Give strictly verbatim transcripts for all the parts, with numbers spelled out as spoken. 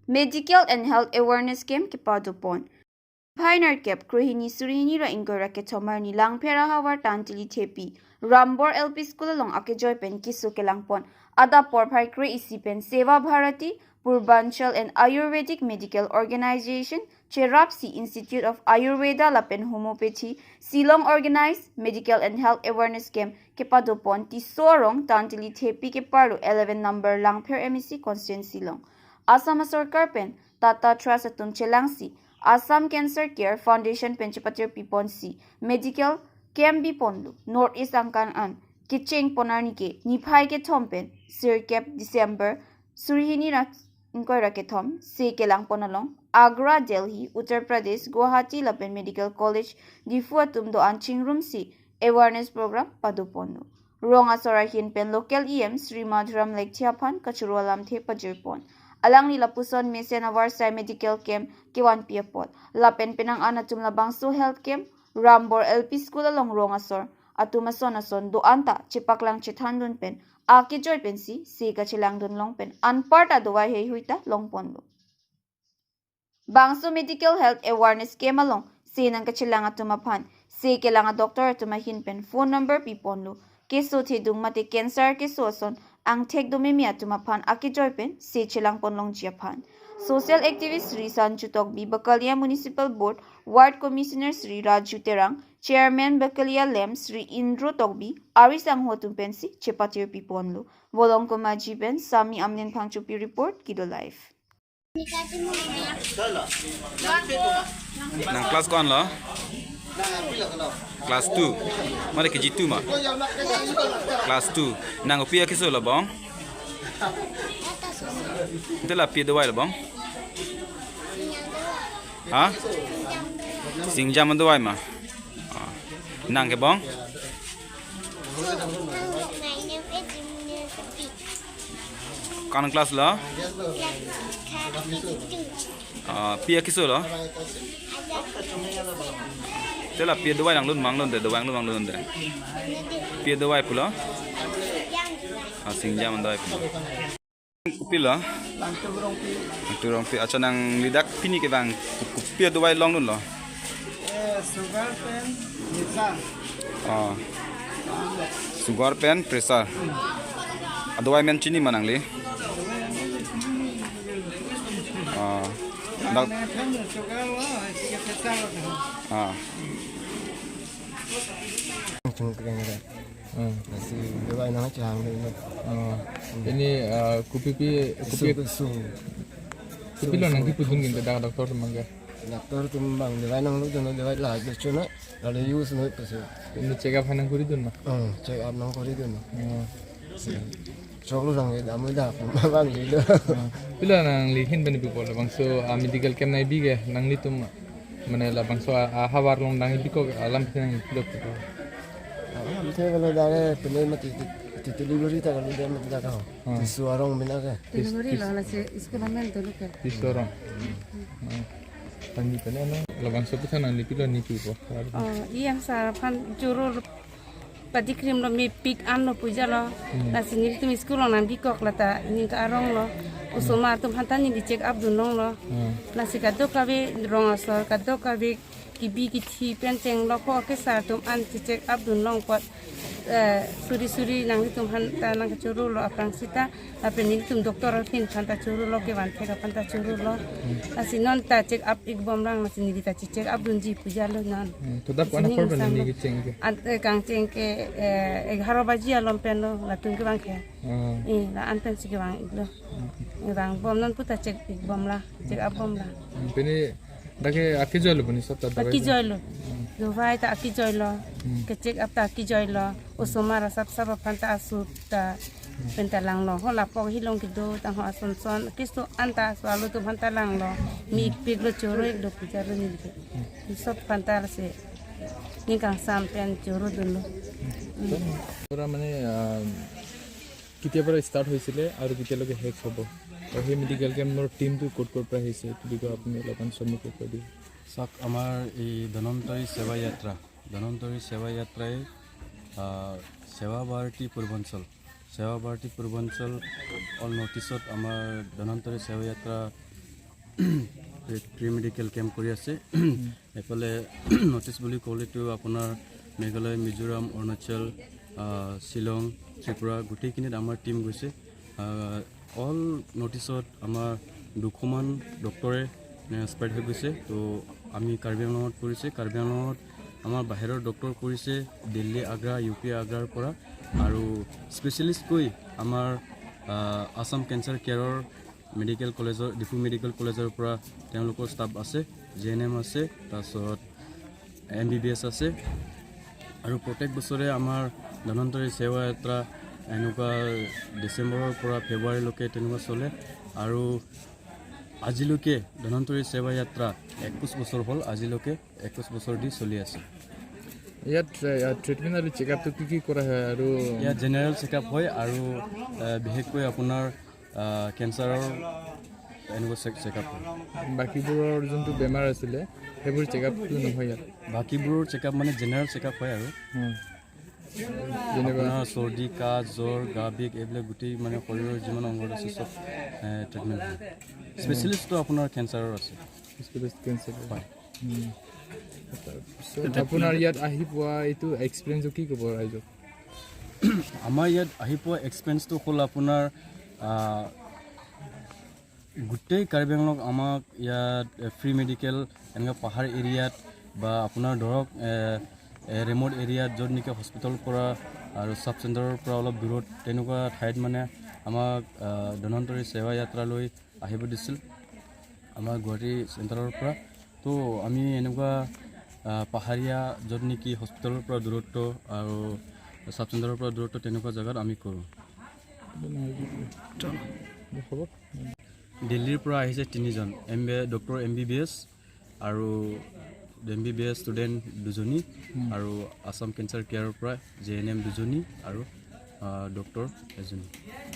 Medical and Health Awareness Camp kepadopon. Niphai nerkep, kre hini suri hini ra ingkoi ra kethom arni Langpher ahavar Tantili Thepi Rambor L P School along akejoi pen keso kelangpon. Adap porphai kre isi pen Seva Bharati, Purbanchal and Ayurvedic Medical Organization, cherapsi Institute of Ayurveda lapen Homeopathy, Shillong organize Medical and Health Awareness Camp kepadopon Tisso arong Tantili Thepi keparlo eleven number Langpher M A C constituency along. Assam asorkar pen Tata Trust atum chelangsi Assam Cancer Care Foundation pen chepatir piponsi medical camp biponlo. North East angkan an kecheng pon arni ke niphai kethom pen sirkep December suri hini ra ingkoi ra kethom se kelangpon along Agra, Delhi, Uttar Pradesh, Guwahati lapen Medical College Diphu atum do-an chingrumsi awareness program padoponlo. Rong asor ahin pen local E M Shri Madhuram Lekthe aphan kachoro alamthe pajirpon. Alangli lapuson mesen avarsai medical camp kevanpi apot. Lapen penang an atum labangso health camp Rambor L P School along rong asor atum ason ason do-an ta chepaklang chethandun pen akejoi pensi se kachelangdun long pen anparta dovai heihui ta longponlo. Bangso Medical Health Awareness Camp along se nangkachelang atum aphan se kelang adoctor atum ahin pen phone number piponlo. Keso thedung mate cancer keso ason angthek do meme atum aphan akejoi pen se chelangpon longji aphan. Social activist Shri Sanju Tokbi, Bakalia Municipal Board Ward Commissioner Shri Raju Terang, Chairman Bakalia LAMP Shri Indro Tokbi, ari sangho atum pensi chepatir piponlo. Volong Komaji pen Sami Amnen Phangchopi report, Kido Live. Nang class ko-an lo? Class two. Mane K G two ma? Class two. Nang kopi akeso lo bong? Ante la pi adovai lo bong? Ha? Singjam adovai ma? Ah. Nang ke bong? Ko-an class lo? Ah, pi akeso lo? Ante la pi adovai nanglun ma, nanglun de, adovai nanglun ma, nanglun de. Pi adovai pulo? Ah, singjam adovai pulo. Kopi lo? Langtu Rongpi. Langtu Rongpi. Acha, nangli dak pini kevang kopi adovai longdunlo? Eh, sugar pen, pressure. Oh. Sugar pen pressure. Adovai men chini ma nangli? Oh. Dak. Sugar lo, pressure lo. Ah. Chung kring re. Hmm. Lasi adovai nangchehang le. Oh. Ini, eh, kopi pi, kopi, sung, sung. Kopi lo nangkipudun gin dak doctor atum abang ke? Doctor atum abang adovai nangludun, adovai la de chuna, lalu use noi pasi. Ini check up nangkuridun ma? Hmm, check up nangkuridun. Oh. Choklo lang ke, damoi da, abang lilo. Oh. Pilo nangli ahin pen bipon labangso, ah, medical camp nangbi ke, nanglitum mane labangso, ah, ahavar along nangbi kok alam pen nangpilo. Alam pen kalau dari pene mati, ti, ti delivery ta kalau dia mati dak ho. Hmm. Tisso arong bina ke. Delivery lo, lasi school amen dolo ke. Tisso arong. Hmm. Tanggi pen no, labangso aphuthak nangli pilo nangpipo? Oh, E M sir aphan choro padikrimlo, mepik anlo pujalo. Hmm. Lasi nelitum school along nangbi kok lata ning ka-arong lo. Osomar atum aphanta neli check up dun longlo. Hmm. Lasi kadokave rong asor, kadokave kebi kethe pen chenglo ko ke sir atum an check up dun long apot, eh, suri suri nanglitum aphanta nangkachorolo aphrang seta, lapen nelitum doctor ahin aphanta chorolo, kevan thek aphanta chorolo. Hmm. Lasi non ta check up ik bom lang, lasi neli ta check up dunji pujalo non. Hmm, to dak lasi wana ning por pen sam neli lo. Kecheng ke? An, eh, kangcheng ke, eh, egharo baji alom pen lo, latum kevang ke. Ah. Eh, la-an pensi kevang iklo. Hmm. Vang bom non puta check ik bom la, check up bom la. Hmm, pini dak ke akejoilo pini sab ta dovai? Akejoilo. Hmm. Dovai ta akejoilo. Hmm. Ke check up ta akejoilo. Osomar asap sap aphanta asu ta, hmm, penta langlo. Ho lapu ahilong kedo ta ho ason son. Keso anta asu alo atum aphanta langlo. Mi piklo, choro iklo, pujalo neli ke. Hmm. Sob aphanta lasi ning kangsam pen choro dunlo. Hmm. Ora mane, ah, কেতিয়াৰ পৰা ষ্টাৰ্ট হৈছিলে আৰু কেতিয়ালৈকে শেষ হ'ব? আৰু সেই মেডিকেল কেম্পৰ টিমটো ক'ত ক'ৰ পৰা আহিছে, এইটো বিষয়ে আপুনি অলপমান চমুকৈ কৈ দিব। চাওক, আমাৰ এই ধন্বন্তৰী সেৱা যাত্ৰা, ধন্বন্তৰী সেৱা যাত্ৰাই, আহ, সেৱা ভাৰতী পূৰ্বাঞ্চল, সেৱা ভাৰতী পূৰ্বাঞ্চল অল নৰ্থ ইষ্টত আমাৰ ধন্বন্তৰী সেৱা যাত্ৰা প্ৰি মেডিকেল কেম্প কৰি আছে। এইফালে নৰ্থ ইষ্ট বুলি ক'লেতো আপোনাৰ মেঘালয়, মিজোৰাম, অৰুণাচল, আহ, শ্বিলং, ত্ৰিপুৰা গোটেইখিনিত আমাৰ টিম গৈছে। অল নৰ্থ ইষ্টত আমাৰ দুশমান ডক্টৰে স্প্ৰেড হৈ গৈছে। তো আমি কাৰ্বি আংলঙত পৰিছে, কাৰ্বি আংলঙত আমাৰ বাহিৰৰ ডক্টৰ পৰিছে, দিল্লী, আগ্ৰা, ইউ পি আগ্ৰাৰ পৰা। আৰু স্পেচিয়েলিষ্টকৈ আমাৰ আহ, আছাম কেঞ্চাৰ কেয়াৰৰ মেডিকেল কলেজৰ, ডিফু মেডিকেল কলেজৰ পৰা তেওঁলোকৰ ষ্টাফ আছে, জি এন এম আছে, তাৰপিছত এম বি বি এছ আছে। আৰু প্ৰত্যেক বছৰে আমাৰ ধন্বন্তৰী সেৱা যাত্ৰা এনেকুৱা ডিচেম্বৰৰ পৰা ফেব্ৰুৱাৰীলৈকে তেনেকুৱা চলে। আৰু আজিলৈকে ধন্বন্তৰী সেৱা যাত্ৰা একৈছ বছৰ হ'ল, আজিলৈকে একৈছ বছৰ দি চলি আছে। ইয়াত ট্ৰিটমেণ্ট আৰু চেকআপটো কি কি কৰা হয় আৰু ইয়াত জেনেৰেল চেকআপ হয় আৰু আহ, বিশেষকৈ আপোনাৰ আহ, কেঞ্চাৰৰ এনেকুৱা চেক চেকআপ হয়। বাকীবোৰৰ যোনটো বেমাৰ আছিলে সেইবোৰ চেকআপটো নহয় ইয়াত? বাকীবোৰৰ চেকআপ মানে জেনেৰেল চেকআপ হয় আৰু উম। যেনেকুৱা আপোনাৰ চৰ্দি, কাহ, জ্বৰ, গা বিষ, এইবিলাক গোটেই মানে শৰীৰৰ যিমান অংগত আছে চব ট্ৰিটমেণ্ট হয়। স্পেচিয়েলিষ্টটো আপোনাৰ কেঞ্চাৰৰ আছে। স্পেচিয়েলিষ্ট কেঞ্চাৰ হয়। উম। তাৰপিছত আপোনাৰ ইয়াত আহি পোৱা এইটো এক্সপিৰিয়েঞ্চটো কি ক'ব ৰাইজক? আমাৰ ইয়াত আহি পোৱা এক্সপিৰিয়েঞ্চটো হ'ল আপোনাৰ আহ, গোটেই কাৰ্বি আংলং আমাক ইয়াত ফ্ৰী মেডিকেল, এনেকুৱা পাহাৰ এৰিয়াত বা আপোনাৰ ধৰক ৰিমট এৰিয়াত য'ত নেকি হস্পিটেলৰ পৰা আৰু ছাব চেণ্টাৰৰ পৰা অলপ দূৰত তেনেকুৱা ঠাইত মানে আমাক আহ, ধন্বন্তৰী সেৱা যাত্ৰালৈ আহিব দিছিল আমাৰ গুৱাহাটী চেণ্টাৰৰ পৰা। তো আমি এনেকুৱা আহ, পাহাৰীয়া য'ত নেকি হস্পিটেলৰ পৰা দূৰত্ব আৰু ছাব চেণ্টাৰৰ পৰা দূৰত্ব তেনেকুৱা জেগাত আমি কৰোঁ। হ'ব। দিল্লীৰ পৰা আহিছে তিনিজন, M B doctor M B B S আৰু M B B S student দুজনী আৰু আছাম কেঞ্চাৰ কেয়াৰৰ পৰা জে এন এম দুজনী আৰু আহ, ডক্টৰ এজনী।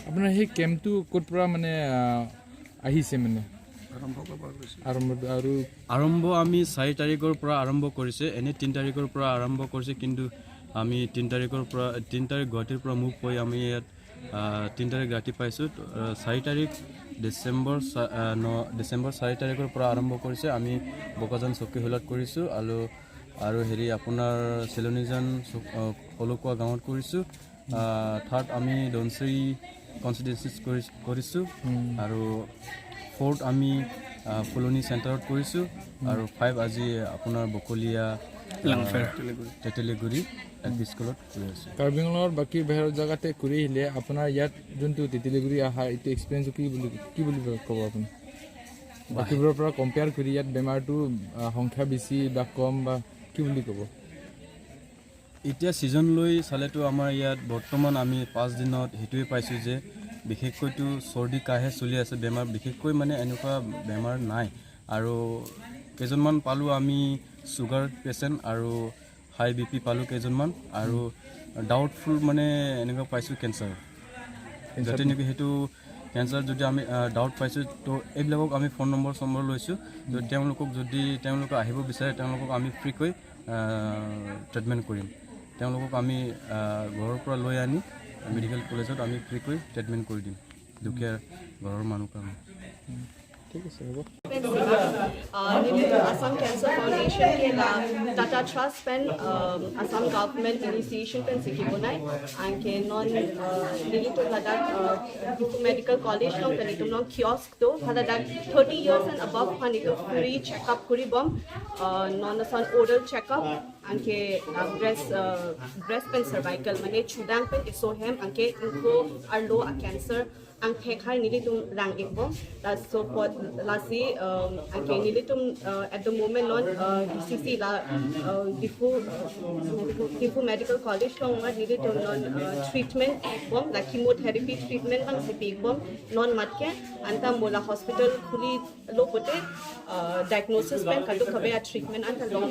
আপোনাৰ সেই কেম্পটো ক'ত পৰা মানে আহ, আহিছে মানে আৰম্ভ আৰু আৰম্ভ আমি চাৰি তাৰিখৰ পৰা আৰম্ভ কৰিছে। এনে তিনি তাৰিখৰ পৰা আৰম্ভ কৰিছে, কিন্তু আমি তিনি তাৰিখৰ পৰা, তিনি তাৰিখ গুৱাহাটীৰ পৰা মুভ হৈ আমি ইয়াত আহ, তিনি তাৰিখ ৰাতি পাইছোঁ। আহ, চাৰি তাৰিখ ডিচেম্বৰ চা- আহ, ন ডিচেম্বৰ চাৰি তাৰিখৰ পৰা আৰম্ভ কৰিছে। আমি বোকাজান চকীহোলাত কৰিছোঁ আৰু আৰু হেৰি আপোনাৰ চিলনীজান চক- আহ, সলকুৱা গাঁৱত কৰিছোঁ। আহ, থাৰ্ড আমি ধনশিৰি কনষ্টিটুৱেঞ্চিত কৰি কৰিছোঁ আৰু ফ'ৰ্থ আমি আহ, ফুলনি চেণ্টাৰত কৰিছোঁ আৰু ফাইভ আজি আপোনাৰ বকলীয়া লাংফেৰ। তেতেলীগুৰি এল পি স্কুলত কৰি আছোঁ। কাৰ্বি আংলঙৰ বাকী বাহিৰৰ জেগাতে ঘূৰি আহিলে আপোনাৰ ইয়াত যোনটো তেতেলীগুৰি আহা এইটো এক্সপিৰিয়েঞ্চটো কি বুলি কি বুলি ক'ব আপুনি? বাকীবোৰৰ পৰা কম্পেয়াৰ কৰি ইয়াত বেমাৰটো আহ, সংখ্যা বেছি বা কম বা কি বুলি ক'ব? এতিয়া ছিজন লৈ চালেতো আমাৰ ইয়াত বৰ্তমান আমি পাঁচ দিনত সেইটোৱে পাইছোঁ যে বিশেষকৈতো চৰ্দি কাহে চলি আছে, বেমাৰ বিশেষকৈ মানে এনেকুৱা বেমাৰ নাই। আৰু কেইজনমান পালোঁ আমি চুগাৰ পেচেণ্ট আৰু হাই বি পি পালোঁ কেইজনমান আৰু ডাউটফুল মানে এনেকুৱা পাইছোঁ কেঞ্চাৰ। যাতে নেকি সেইটো কেঞ্চাৰ যদি আমি ডাউট পাইছোঁ তো এইবিলাকক আমি ফোন নম্বৰ চম্বৰ লৈছোঁ। তো তেওঁলোকক যদি তেওঁলোকে আহিব বিচাৰে তেওঁলোকক আমি ফ্ৰীকৈ ট্ৰিটমেণ্ট কৰিম। তেওঁলোকক আমি আহ, ঘৰৰ পৰা লৈ আনি মেডিকেল কলেজত আমি ফ্ৰীকৈ ট্ৰিটমেণ্ট কৰি দিম দুখীয়া ঘৰৰ মানুহ কাৰণে। ঠিক আছে, হ'ব। Uh, nelitum Assam Cancer Foundation ke la Tata Trust pen um, Assam Government initiation pensi kebonai. Anke non uh, nelitum ladak uh, Diphu Medical College along pen nelitum along kiosk do. Ladak thirty years and above aphan nelitum free checkup kori bom. Uh, non ason oral checkup. Anke uh, breast uh, breast pen cervical mane chudang pen keso hem anke ingko arlo a cancer angthek hai nelitum rang-ik bom. Laso apot lasi um, anke nelitum uh, at the moment non uh, D C C la uh, Diphu uh, Diphu Medical College along mat nelitum non uh, treatment bom, la chemotherapy treatment bang si pi bom non mat ke anta mo la hospital khuli lo pote uh, diagnosis pen kadokave a treatment anta long.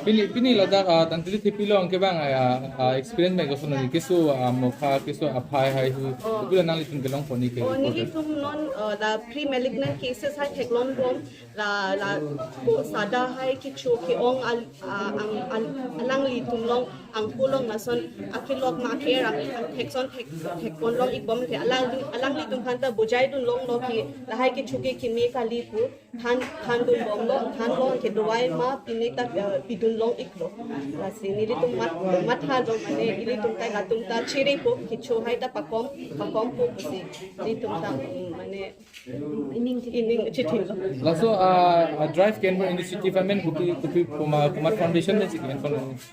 Pini, pini ladak, ah, Tanteli thepi along kevang, ah, ah, experience pen koson ni keso, ah, mokha, keso aphai haihui, Oh. Pula nanglitum kelong pon ni ke Oh, report. Nelitum non, uh, la pre-malignant cases hai theklongbom, la, la ko sada hai kecho ke-ong al, uh, ang, al, alanglitum along, angko along lason akelok ma ke rang, ang thekson thek, thekpon long-ikbom ke alang, alanglitum aphan ta bujai dunlonglo ke, lahai kecho ke keme kali pu, than, thandunbomlo, thanlo ke dawai ma, pine ta, uh, pidunlong-iklo. Lasi nelitum mat, matha do mane, ilitum ta latum ta chiri po, kecho hai ta pakom, pakom po pusi, nelitum ta, mm, mane, ining, ining chithilo. Laso, ah, ah, drive ke-en initiative amen kopi, kopi, koma, koma foundation pen si ke-en pon?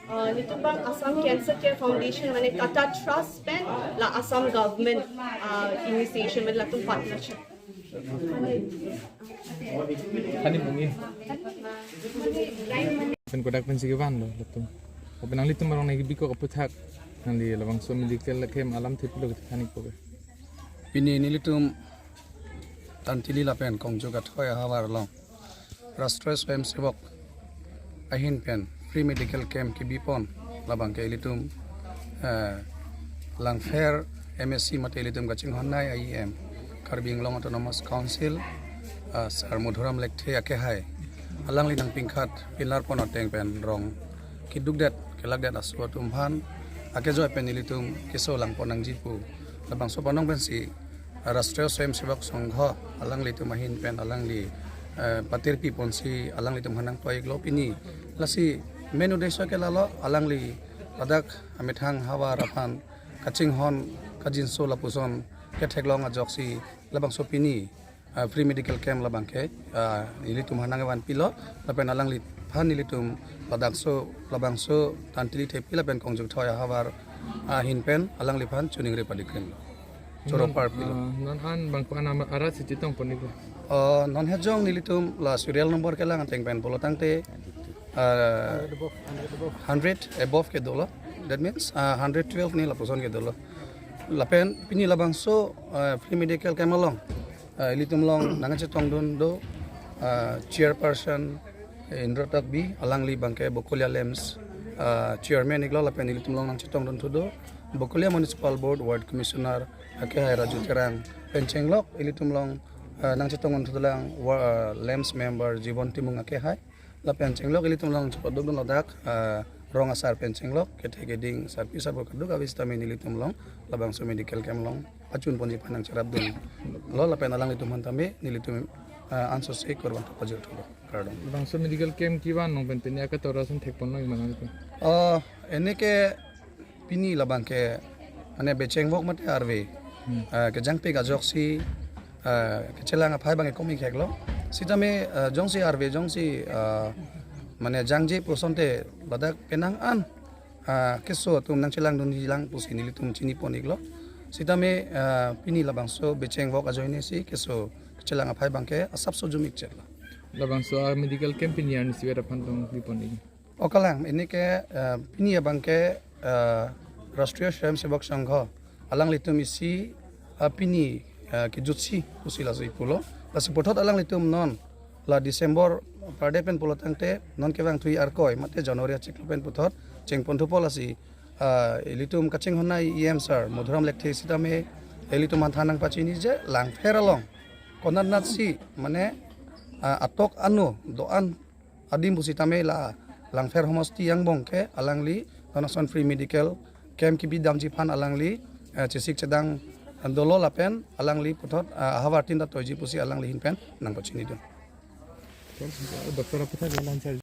Ah, nelitum abang Assam Cancer Care Foundation, mane Tata Trust pen, la Assam government, ah, initiation, mane latum partnership. Kani mungkin. Pen kodak pen si kevanlo latum. Open nanglitum arong nangkebikok aputhak, nangli labangso medical camp alam thepi lo kani kobe. Pini nelitum Tanteli lapen Kongjok athoi ahavar along Rashtriya Swayamsevak ahin pen free medical camp kebipon labang ke ilitum, eh, Langpher M A C mate ilitum kachinghonnei E M Karbi Anglong Autonomous Council, eh, Sir Madhuram Lekthe akehai alangli nangpingkhat pinlar pon ateng pen rong kedukdet kelakdet aso atum aphan akejoi pen ilitum keso langpon nangji pu labangso panong pensi Rashtriya Swayamsevak Sangha alanglitum ahin pen alangli, eh, patirpi ponsi alanglitum aphan nangtoi-iklo pini. Lasi main uddesho ke lalo alangli ladak amethang havar aphan kachinghon kajinso lapuson ketheklong ajoksi labangso pini, eh, free medical camp labang ke, eh, ilitum aphan nangvanpilo lapen alangliphan ilitum ladakso labangso Tanteli thepi lapen Kongjok athoi ahavar ahin pen alangliphan choningri padikrimlo. Choro Non, parpilo. Ah, non an bang ko anam arat si chetong pon ni ko. Oh, non hejong nelitum la serial number kelang ateng pen pulo tangte, ah, hundred above ke dolo. That means, ah, hundred twelve ni lapuson ke dolo. Lapen pini labangso, ah, free medical camp along, ah, ilitum along nangchetongdun do, ah, chairperson, eh, Indra Takbi, alangli abang ke Bokolia LAMPS, ah, chairman-iklo lapen ilitum along nangchetongdunthu do Bokolia Municipal Board Ward Commissioner akehai Raju Terang pen chenglok ilitum along, ah, nangchetongdunthu dolang wa-, ah, LAMPS member Jibon Timung akehai lapen chenglok ilitum along chepadukdun ladak, ah, rong asar pen chenglok kethe keding sarpi sarpo kaduk avis tame nelitum along labangso medical camp along achun ponji aphan nangcherapdunlo lapen alanglitum aphan tame nelitum, ah, ansose kurban pajirthulo. Kardom. Labangso medical camp kevan along pen pini akatora ason thekponlo ma nangtum? Oh, ini ke pini labang ke mane bechengvok mate arve, Hmm. ah, kejangpik ajoksi, ah, kechelang aphai abang ke kom-ik heklo. Sitame, ah, jongsi arve jongsi, ah, mane jangje pu asonte ladak penang an, ah, keso atum nangchelangdunji lang pusi nelitum chinipon-iklo. Sitame, ah, pini labangso bechengvok ajoine si keso kechelang aphai abang ke asapso jum-ikchetlo. Labangso a medical camp pini arnisi vet aphan tongpipon-ik. O kalang, ini ke, ah, pini abang ke, ah, Rashtriya Swayamsevak Sangha alanglitum isi, ah, pini, ah, kejutsi pusi laso ipulo. Lasi puthot alanglitum non la December parde pen pulo tangte non kevangthu arkoi mate January achiklo pen puthot chengponthupo lasi, ah, ilitum kachinghonnei E M sir Madhuram Lekthe sitame ilitum aphan than nangpachiniji Langpher along konatnatsi mane, ah, atok ano do-an adim pusitame la Langpher homosti angbong ke alangli non ason free medical camp kebidamji aphan alangli, eh, chesik chedang dolo lapen alangli puthot, eh, ahavar tin ta toiji pusi alangli ahin pen nangpachinidun. Doctor aputhak lalang charge.